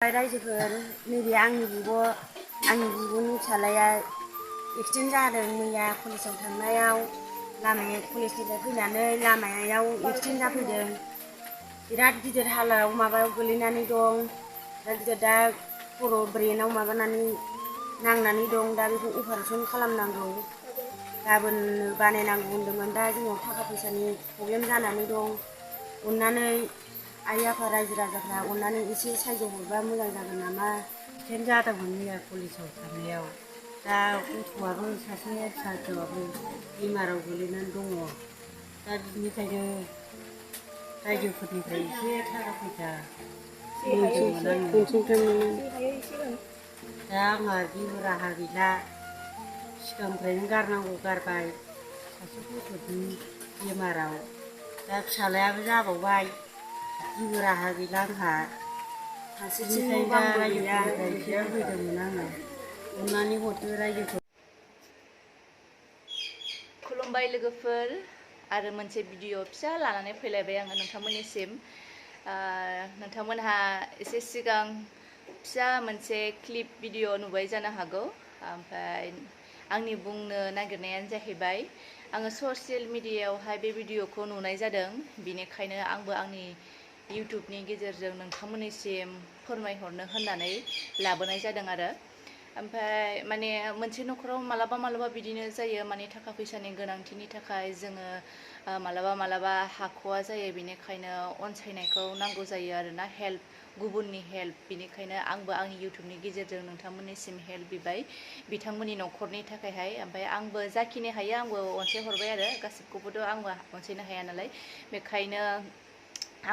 रायजोफोर नैबे आंनि बिब'नि फिसालाया एक्सिडेन्ट जादों मैया कलेजाव थांनायाव लामायाव कलेजनिफ्राय फैनानै लामायाव एक्सिडेन्ट जाफैदों बिराद गिदिर हालाव माबायाव गोलैनानै दं बिराद गिदिर दा खर' ब्रेनाव माबानानै नांनानै दं दा बेखौ अपारेसन खालामनांगौ गाबोन बानायनांगौ होनदोंमोन दा जोंनाव थाखा फैसानि प्रब्लेम जानानै दं अननानै आइ आफा रायजो राजाफ्रा अननानै एसे सायज हरबा मोजां जागोन नामा एक्सिडेन्ट जादोंमोन मैया कलेजाव थांनायाव दा गथ'आबो सासे फिसाजोआबो बेमाराव गोलैनानै दङ दा बिनिखायनो रायजोफोरनिफ्राय एसे थाखा फैसा लुबैदोंमोन आङो दा आंहा जेबो राहा गैला सिगांनिफ्रायनो गारनांगौ गारबाय सासे गथ'नि बेमाराव दा फिसालायाबो जाबावबाय जेबो राहा गैला आंहा फारसेथिं न' बेनिखायनो दा बांबो गैया रायजोफोरनिफ्राय एसे लुबैदोंमोन आङो अननानै हरदो रायजोफोर। खुलुमबाय लोगोफोर आरो मोनसे भिडिअ फिसा लानानै फैलायबाय आङो नोंथांमोननिसिम नोंथांमोनहा एसे सिगां फिसा मोनसे क्लिप भिडिअ नुबाय जानो हागौ ओमफ्राय आंनि बुंनो नागिरनायानो जाहैबाय आङो ससियेल मिडियायावहाय बे भिडिअखौ नुनाय जादों बिनिखायनो आंबो आंनि इउटुबनि गेजेरजों नोंथांमोननिसिम फोरमायहरनो होननानै लाबोनाय जादों आरो ओमफ्राय माने मोनसे न'खराव मालाबा बिदिनो जायो माने थाखा फैसानि गोनांथिनि थाखाय जोङो मालाबा हाख'वा जायो बिनिखायनो अनसायनायखौ नांगौ जायो आरोना हेल्प गुबुननि हेल्प बिनिखायनो आंबो आंनि इउटुबनि गेजेरजों नोंथांमोननिसिम हेल्प बिबाय बिथांमोननि न'खरनि थाखायहाय ओमफ्राय आंबो जाखिनि हायो आंबो अनसायहरबाय आरो गासिबखौबोथ' आंबो अनसायनो हाया नालाय बेखायनो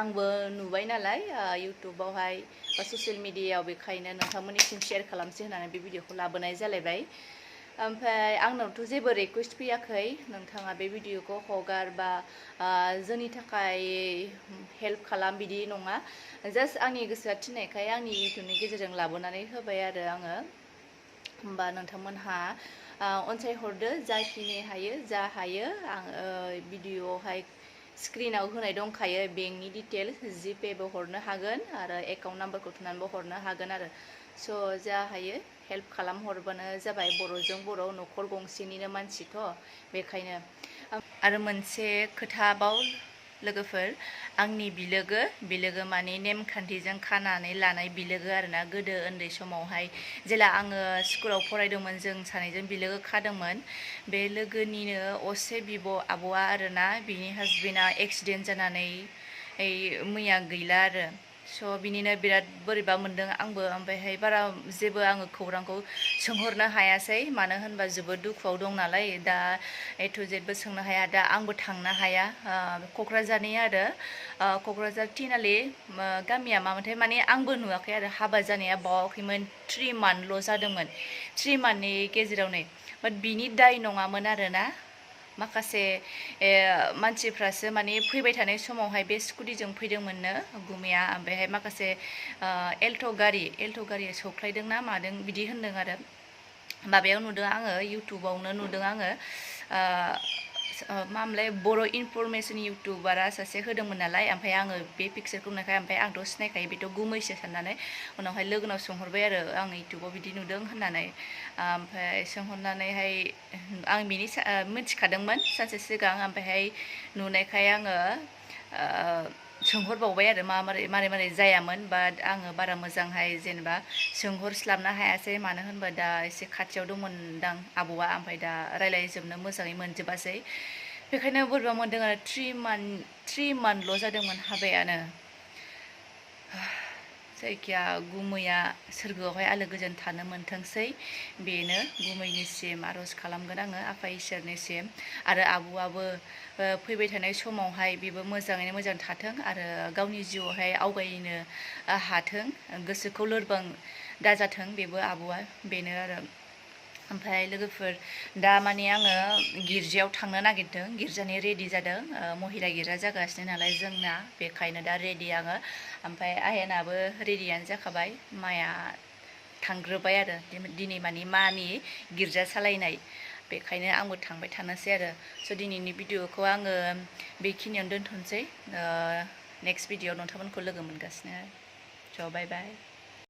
आंबो नुबाय नालाय इउटुबावहाय बा ससियेल मिडियायाव बेखायनो नोंथांमोननिसिम शेयार खालामसै होननानै बे भिडिअखौ लाबोनाय जालायबाय ओमफ्राय आंनावथ' जेबो रिकुवेस्ट फैयाखै नोंथाङा बे भिडिअखौ हगार बा जोंनि थाखाय हेल्प खालाम बिदि नङा जास्ट आंनि गोसोआ थिननायखाय आंनि इउटुबनि गेजेरजों लाबोनानै होबाय आरो आङो होमबा नोंथांमोनहा अनसायहरदो जाखिनि हायो जा हायो आं भिडिअआवहाय स्क्रिनाव होनाय दंखायो बेंकनि डिटेल्स जिपेबो हरनो हागोन आरो एकाउन्ट नाम्बारखौ थुनानैबो हरनो हागोन आरो स' जा हायो हेल्प खालामहरबानो जाबाय बर'जों बर' न'खर गंसेनिनो मानसिथ' बेखायनो आरो मोनसे खोथाबाव लोगोफोर आंनि बिलोगो माने नेमखान्थिजों खानानै लानाय बिलोगो आरोना गोदो उन्दै समावहाय जेला आङो स्कुलाव फरायदोंमोन जों सानैजों बिलोगो खादोंमोन बे लोगोनिनो असे बिब' आब'आ आरोना बिनि हासबेन्डआ एक्सिडेन्ट जानानै मैया गैला आरो स' बिनिनो बिराद बोरैबा मोनदों आंबो ओमफ्रायहाय बारा जेबो आङो खौरांखौ सोंहरनो हायासै मानो होनबा जोबोद दुखुआव दं नालाय दा ए टु जेडबो सोंनो हाया दा आंबो थांनो हाया क'क्राझारनि आरो क'क्राझार तिनालि गामिया मामोनथाय माने आंबो नुवाखै आरो हाबा जानाया बावाखैमोन 3 मान्थल' जादोंमोन 3 मान्थनि गेजेरावनो बाट बिनि दाय नङामोन आरोना माखासे मानसिफ्रासो माने फैबाय थानाय समावहाय बे स्कुटिजों फैदोंमोननो गुमैया ओमफ्रायहाय माखासे एल्ट' गारिया सौख्लायदों ना मादों बिदि होनदों आरो माबायाव नुदों आङो इउटुबावनो नुदों आङो मामोनलाय बर' इनफरमेसन इउटुबारा सासे होदोंमोन नालाय ओमफ्राय आङो बे पिक्सारखौ नुनायखाय ओमफ्राय आंथ' सिनायखायो बेथ' गुमैसो साननानै उनावहाय लोगोनाव सोंहरबाय आरो आं इउटुबाव बिदि नुदों होननानै ओमफ्राय सोंहरनानैहाय आं बिनि मिथिखादोंमोन सानसे सिगां ओमफ्रायहाय नुनायखाय आङो सोंहरबावबाय आरो मारै जायामोन बाट आङो बारा मोजांहाय जेनेबा सोंहरस्लाबनो हायासै मानो होनबा दा एसे खाथियाव दंमोनदां आबौआ ओमफ्राय दा रायज्लायजोबनो मोजाङै मोनजोबासै बेखायनो बोरैबा मोनदों आरो 3 मान्थल' जादोंमोन हाबायानो जायखिया गुमैया सोरगोआवहाय आलो गोजोन थानो मोनथोंसै बेनो गुमैनिसिम आर'ज खालामगोन आङो आफा इसोरनिसिम आरो आब'आबो फैबाय थानाय समावहाय बेबो मोजाङैनो मोजां थाथों आरो गावनि जिउआवहाय आवगायनो हाथों गोसोखौ लोरबां दाजाथों बेबो आब'आ बेनो आरो ओमफ्राय लोगोफोर दा माने आङो गिर्जायाव थांनो नागिरदों गिर्जानि रेडि जादों महिला गिर्जा जागासिनो नालाय जोंना बेखायनो दा रेडि आङो ओमफ्राय आयेनाबो रेडियानो जाखाबाय माया थांग्रोबाय आरो दिनै माने मानि गिर्जा सालायनाय बेखायनो आंबो थांबाय थानोसै आरो स' दिनैनि भिडिअखौ आङो बेखिनियावनो दोनथ'नोसै नेक्स्ट भिडिअआव नोंथांमोनखौ लोगो मोनगासिनो स' बाय बाय